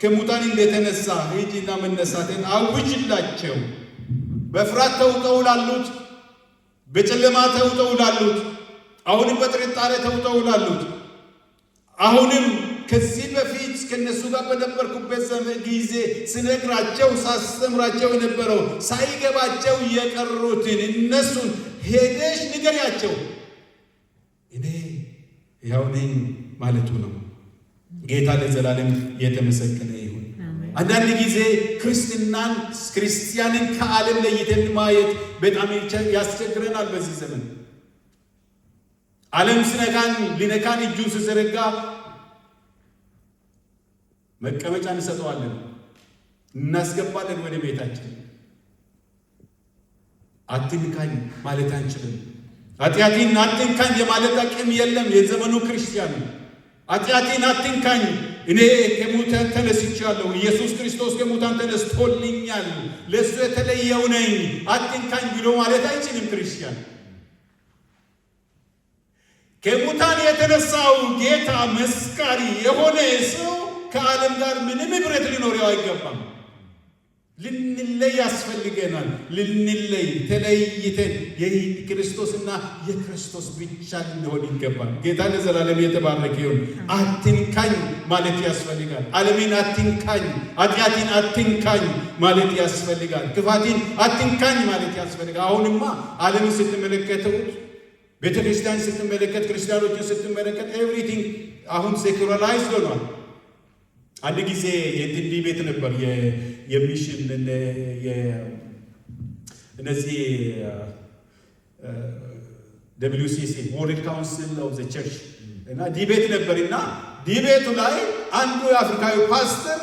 A: ከሙታን እንደተነሳ ሂጂና መነሳትን አውጅላቸው። በፍርሃት ተውጠው ላሉት፣ በጨለማ ተውጠው ላሉት፣ አሁንም በጥርጣሬ ተውጠው ላሉት፣ አሁንም ከዚህ በፊት ከነሱ ጋር በነበርኩበት ጊዜ ስነግራቸው ሳስተምራቸው የነበረው ሳይገባቸው የቀሩትን እነሱን ሄደሽ ንገሪያቸው፣ እኔ ሕያው ነኝ ማለቱ ነው። ጌታ ለዘላለም የተመሰገነ ይሁን። አንዳንድ ጊዜ ክርስትናን፣ ክርስቲያንን ከዓለም ለይተን ማየት በጣም ያስቸግረናል። በዚህ ዘመን ዓለም ስነካን ሊነካን እጁን ሲዘረጋ መቀመጫ እንሰጠዋለን፣ እናስገባለን ወደ ቤታችን። አትንካኝ ማለት አንችልም። ኃጢአቴን አትንካኝ የማለት አቅም የለም። የዘመኑ ክርስቲያን ኃጢአቴን አትንካኝ፣ እኔ ከሙታን ተነስቻለሁ፣ ኢየሱስ ክርስቶስ ከሙታን ተነስቶልኛል፣ ለእሱ የተለየው ነኝ፣ አትንካኝ ብሎ ማለት አይችልም ክርስቲያን። ከሙታን የተነሳው ጌታ መስካሪ የሆነ ሰው ከዓለም ጋር ምንም ኅብረት ሊኖረው አይገባም። ልንለይ ያስፈልገናል። ልንለይ፣ ተለይተን የክርስቶስና የክርስቶስ ብቻ ልንሆን ይገባል። ጌታ ለዘላለም የተባረከ ይሁን። አትንካኝ ማለት ያስፈልጋል። ዓለምን አትንካኝ፣ ኃጢአትን አትንካኝ ማለት ያስፈልጋል። ክፋትን አትንካኝ ማለት ያስፈልጋል። አሁንማ ዓለምን ስትመለከቱት፣ ቤተ ክርስቲያን ስትመለከት፣ ክርስቲያኖችን ስትመለከት everything አሁን secularized ሆኗል። አንድ ጊዜ የእንትን debate ነበር፣ የ mission እነዚህ WCC፣ World Council of the Church እና debate ነበር እና debate ኡ ላይ አንዱ የአፍሪካዊ ፓስተር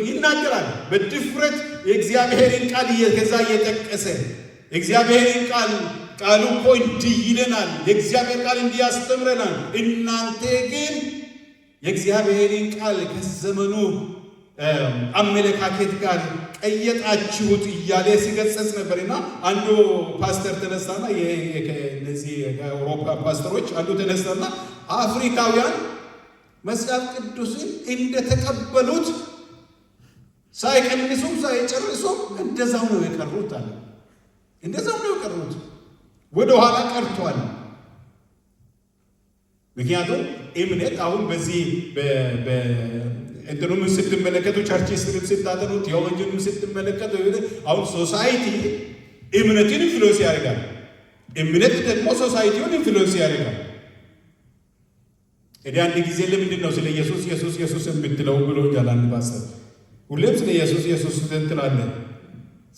A: ይናገራል በድፍረት፣ የእግዚአብሔርን ቃል ከዛ እየጠቀሰ፣ እግዚአብሔርን ቃል፣ ቃሉ እኮ እንዲህ ይለናል፣ የእግዚአብሔር ቃል እንዲህ ያስተምረናል፣ እናንተ ግን የእግዚአብሔርን ቃል ከዘመኑ አመለካከት ጋር ቀየጣችሁት እያለ ሲገሰጽ ነበር እና አንዱ ፓስተር ተነሳና፣ እነዚህ የአውሮፓ ፓስተሮች አንዱ ተነሳና አፍሪካውያን መጽሐፍ ቅዱስን እንደተቀበሉት ሳይቀንሱም ሳይጨርሱም እንደዛው ነው የቀሩት አለ። እንደዛው ነው የቀሩት፣ ወደ ኋላ ቀርቷል። ምክንያቱም እምነት አሁን በዚህ በ እንትኑም ስትመለከቱ፣ church history ም ስታጠኑ፣ ቴዎሎጂንም ስትመለከቱ አሁን society እምነትን influence ያደርጋል። እምነት ደግሞ society ውን influence ያደርጋል። እኔ አንድ ጊዜ ለምንድን ነው ስለ ኢየሱስ ኢየሱስ ኢየሱስ የምትለው ብሎኛል አንድ ፓስተር። ሁሌም ስለ ኢየሱስ ኢየሱስ ትላለህ፣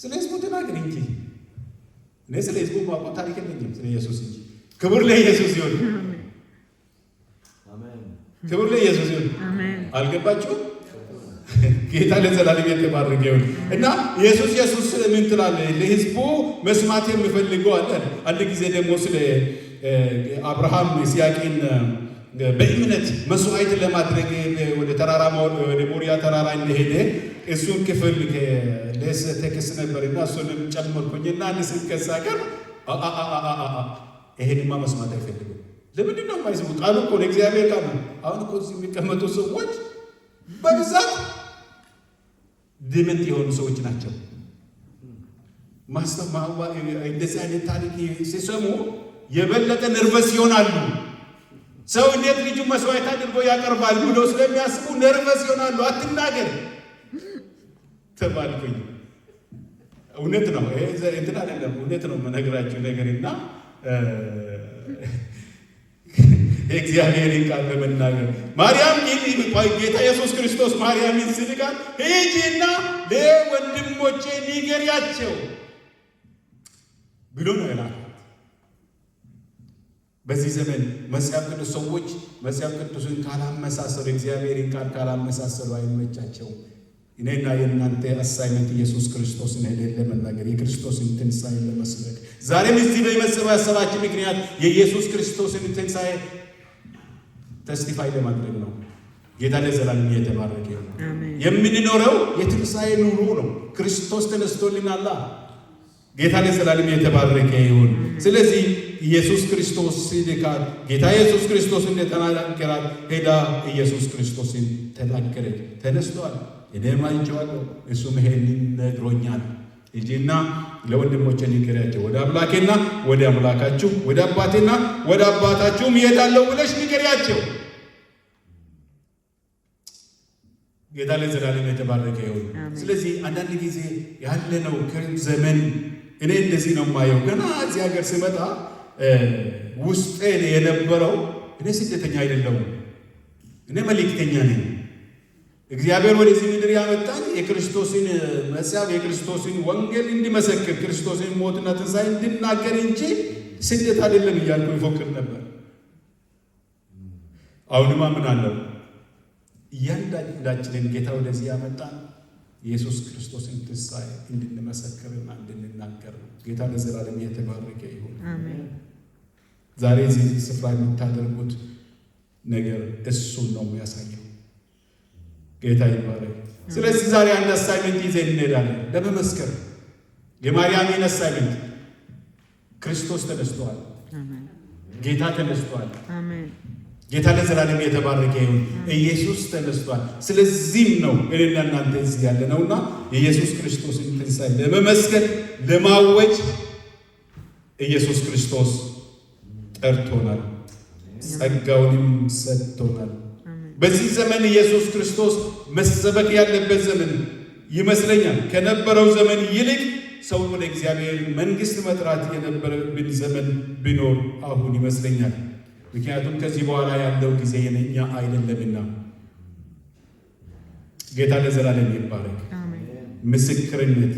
A: ስለ ህዝቡ ተናገር እንጂ። እኔ ስለ ህዝቡ ማውቀው ታሪክ የለኝም ስለ ኢየሱስ እንጂ። ክብር ለኢየሱስ ይሁን። ክብር ለኢየሱስ ይሁን። አልገባችሁም? ጌታ ለዘላለም የተባረከ ይሁን። እና ኢየሱስ ኢየሱስ ምን ትላለህ? ለህዝቡ መስማት የሚፈልገው አለ። አንድ ጊዜ ደግሞ ስለ አብርሃም ይስሐቅን በእምነት መስዋዕት ለማድረግ ወደ ተራራ፣ ወደ ሞሪያ ተራራ እንደሄደ እሱን ክፍል ሌስ text ነበርና እሱንም ጨመርኩኝና አንድ ስብከት ሳቀርብ ይሄንማ መስማት አይፈልጉም። ለምንድን ነው የማይሰሙ? ቃሉ እኮ ነው፣ እግዚአብሔር ቃል ነው። አሁን እኮ እዚህ የሚቀመጡ ሰዎች በብዛት dement የሆኑ ሰዎች ናቸው። እንደዚህ አይነት ታሪክ ሲሰሙ የበለጠ nervous ይሆናሉ። ሰው እንዴት ልጁ መስዋዕት አድርጎ ያቀርባል ብሎ ስለሚያስቡ nervous ይሆናሉ። አትናገር ተባልኩኝ። እውነት ነው፣ እንትን አይደለም፣ እውነት ነው የምነግራችሁ ነገር። እና የእግዚአብሔርን ቃል ለመናገር ማርያም ግን ጌታ ኢየሱስ ክርስቶስ ማርያምን ሲልካት ሂጂና ለወንድሞቼ ንገሪያቸው ብሎ ነው የላካት። በዚህ ዘመን መጽሐፍ ቅዱስ ሰዎች መጽሐፍ ቅዱስን ካላመሳሰሉ፣ እግዚአብሔርን ቃል ካላመሳሰሉ አይመቻቸውም። እኔና የእናንተ assignment ኢየሱስ ክርስቶስን ሄደን ለመናገር፣ የክርስቶስን ትንሣኤ ለመስበክ፣ ዛሬም እዚህ በመሰባሰባችን ምክንያት የኢየሱስ ክርስቶስን ትንሣኤ testify ለማድረግ ነው። ጌታ ለዘላለም የተባረከ ይሁን። የምንኖረው የትንሣኤ ኑሮ ነው። ክርስቶስ ተነስቶልናላ። ጌታ ለዘላለም የተባረከ ይሁን። ስለዚህ ኢየሱስ ክርስቶስ ሲልካት፣ ጌታ ኢየሱስ ክርስቶስ እንደተናገራት ሄዳ ኢየሱስ ክርስቶስን ተናገረች። ተነስቷል፣ እኔም አይቼዋለሁ፣ እሱም ይሄንን ነግሮኛል። ሂጂና ለወንድሞቼ ንገሪያቸው፣ ወደ አምላኬና ወደ አምላካችሁ፣ ወደ አባቴና ወደ አባታችሁም እሄዳለሁ ብለሽ ንገሪያቸው። ጌታ ለዘላለም የተባረከ ይሁን። ስለዚህ አንዳንድ ጊዜ ያለነው ዘመን እኔ እንደዚህ ነው የማየው። ገና እዚህ ሀገር ስመጣ ውስጤ የነበረው እኔ ስደተኛ አይደለሁም፣ እኔ መልእክተኛ ነኝ። እግዚአብሔር ወደዚህ ምድር ያመጣኝ የክርስቶስን መጽሐፍ፣ የክርስቶስን ወንጌል እንዲመሰክር፣ ክርስቶስን ሞትና ትንሣኤ እንድናገር እንጂ ስደት አይደለም እያልኩ ይፎክር ነበር። አሁንማ ምን አለው? እያንዳንዳችንን ጌታ ወደዚህ ያመጣን ኢየሱስ ክርስቶስን ትንሣኤ እንድንመሰክርና እንድንናገር ነው። ጌታ ለዘላለም የተባረከ ይሁን። ዛሬ እዚህ ስፍራ የምታደርጉት ነገር እሱን ነው የሚያሳየው። ጌታ ይባረክ። ስለዚህ ዛሬ አንድ assignment ይዘን እንሄዳለን ለመመስከር። የማርያምን assignment፣ ክርስቶስ ተነስቷል። ጌታ ተነስቷል። ጌታ ለዘላለም የተባረከ ይሁን። ኢየሱስ ተነስቷል። ስለዚህም ነው እኔና እናንተ እዚህ ያለነውና የኢየሱስ ክርስቶስን ትንሣኤ ለመመስከር፣ ለማወጅ ኢየሱስ ክርስቶስ ጠርቶናል፣ ጸጋውንም ሰጥቶናል። በዚህ ዘመን ኢየሱስ ክርስቶስ መሰበክ ያለበት ዘመን ይመስለኛል። ከነበረው ዘመን ይልቅ ሰውን ወደ እግዚአብሔር መንግሥት መጥራት የነበረብን ዘመን ቢኖር አሁን ይመስለኛል። ምክንያቱም ከዚህ በኋላ ያለው ጊዜ የነኛ አይደለምና። ጌታ ለዘላለም ይባረክ። ምስክርነት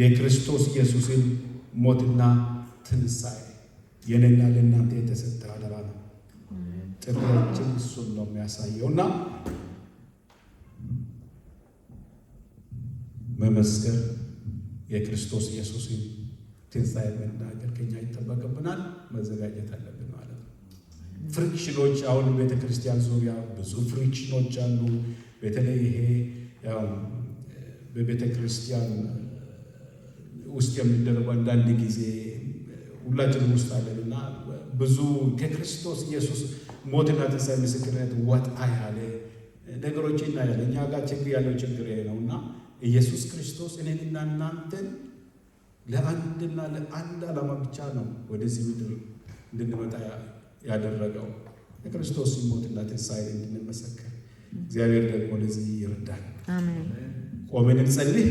A: የክርስቶስ ኢየሱስን ሞትና ትንሣኤ የኔና ለእናንተ የተሰጠ አደራ ነው። ጥሪያችን እሱን ነው የሚያሳየው እና መመስከር፣ የክርስቶስ ኢየሱስን ትንሣኤ መናገር ከኛ ይጠበቅብናል። መዘጋጀት አለብን ማለት ነው። Friction ኦች አሁን ቤተ ክርስቲያን ዙሪያ ብዙ friction ኦች አሉ። በተለይ ይሄ ያው በቤተ ክርስቲያን ውስጥ የሚደረጉ አንዳንድ ጊዜ ሁላችንም ውስጥ አለን እና ብዙ ከክርስቶስ ኢየሱስ ሞትና ትንሣኤ ምስክርነት ወጣ ያለ ነገሮች እናያለን። እኛ ጋር ችግር ያለው ችግር ይሄ ነው እና ኢየሱስ ክርስቶስ እኔንና እናንተን ለአንድና ለአንድ ዓላማ ብቻ ነው ወደዚህ ምድር እንድንመጣ ያደረገው፣ የክርስቶስ ሞትና ትንሣኤ እንድንመሰክር። እግዚአብሔር ደግሞ ለዚህ ይርዳል።
B: አሜን።
A: ቆመን እንጸልይ።